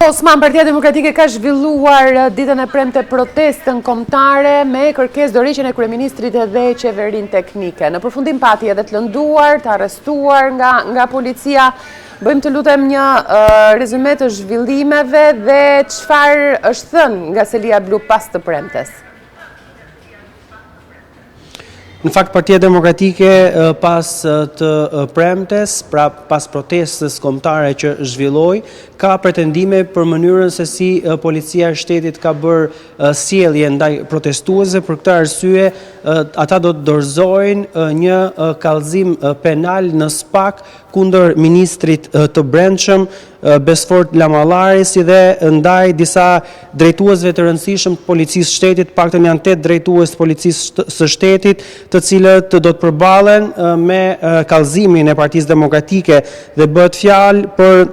Osman, Partia Demokratike ka zhvilluar ditën e premte protestën kombëtare me kërkesë dorëheqjen e kryeministrit dhe qeverinë teknike. Në përfundim pati edhe të lënduar, të arrestuar nga nga policia. Bëjmë të lutem një rezume të zhvillimeve dhe çfarë është thënë nga selia blu pas të premtes. Në fakt Partia Demokratike pas të premtes, pra pas protestës kombëtare që zhvilloi, ka pretendime për mënyrën se si policia e shtetit ka bërë sjellje ndaj protestuesve, për këtë arsye ata do të dorëzojnë një kallëzim penal në SPAK kundër ministrit të Brendshëm, Besfort Lamallari, si dhe ndaj disa drejtuesve të rëndësishëm të Policisë së Shtetit, të paktën janë 8 drejtues të Policisë së Shtetit, të cilët do të përballen me kallëzimin e Partisë Demokratike dhe bëhet fjalë për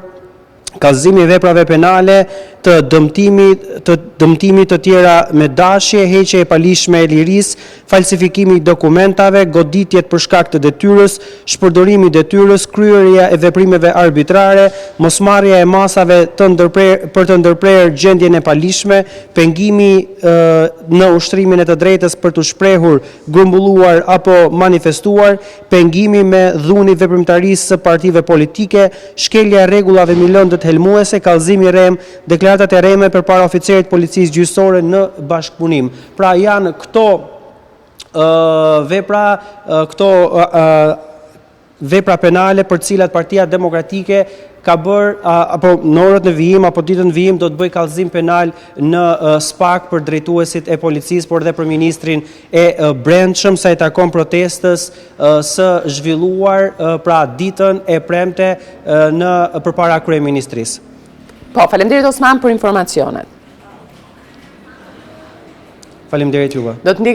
kallëzimin e veprave penale të dëmtimit të dëmtimit të tjera me dashje, heqje e paligjshme e lirisë, falsifikimi i dokumentave, goditjet për shkak të detyrës, shpërdorimi i detyrës, kryerja e veprimeve arbitrare, mosmarrja e masave të ndërprerë për të ndërprerë gjendjen e paligjshme, pengimi në ushtrimin e të drejtës për t'u shprehur, grumbulluar apo manifestuar, pengimi me dhunë i veprimtarisë së partive politike, shkelja e rregullave mbi lëndët helmuese, kallëzimi i rremë, deklaratat e rreme përpara oficerit të policisë gjyqësore në bashkëpunim. Pra janë këto vepra, këto vepra penale për të cilat Partia Demokratike ka bërë apo në orët në vijim apo ditën në vijim do të bëjë kallëzim penal në SPAK për drejtuesit e policisë, por dhe për ministrin e Brendshëm sa i takon protestës së zhvilluar pra ditën e premte në përpara kryeministrisë. Po, faleminderit Osman për informacionet. Faleminderit juve. Do të ndjekim.